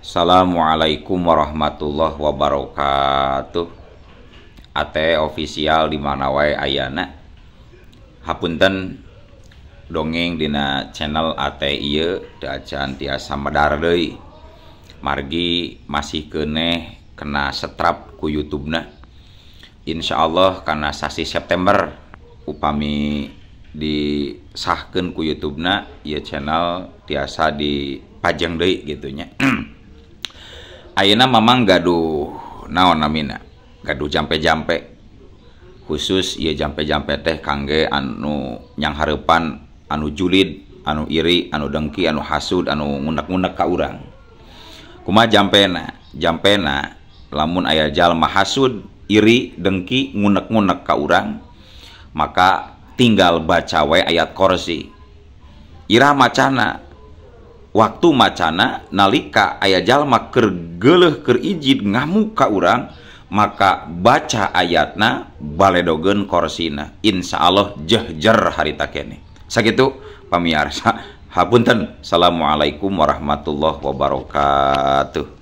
Assalamualaikum warahmatullahi wabarakatuh. AT official di mana wae ayana. Hapunten dongeng dina channel AT ieu teu acan tiasa medar deui. Margi masih keneh kena setrap ku YouTube-na. Insyaallah kana sasi September upami disahkeun ku YouTube-na ieu channel tiasa dipajang deui gitu nya. Ayeuna mamang gaduh naon namina, gaduh jampe-jampe khusus ieu jampe-jampe teh kangge anu nyanghareupan, anu julid, anu iri, anu dengki, anu hasud, anu ngunek-ngunek ka urang. Kumaha jampena? Jampena lamun aya jalma hasud, iri, dengki, ngunek-ngunek ka urang, maka tinggal baca wae ayat kursi. Ira macana, waktu macana nalika aya jalma keur geuleuh keur ijid ngamuk ka urang, maka baca ayatna baledogeun korsina, insyaallah jehjer harita keneh. Sakitu pamiarsa, hapunten. Assalamualaikum warahmatullahi wabarakatuh.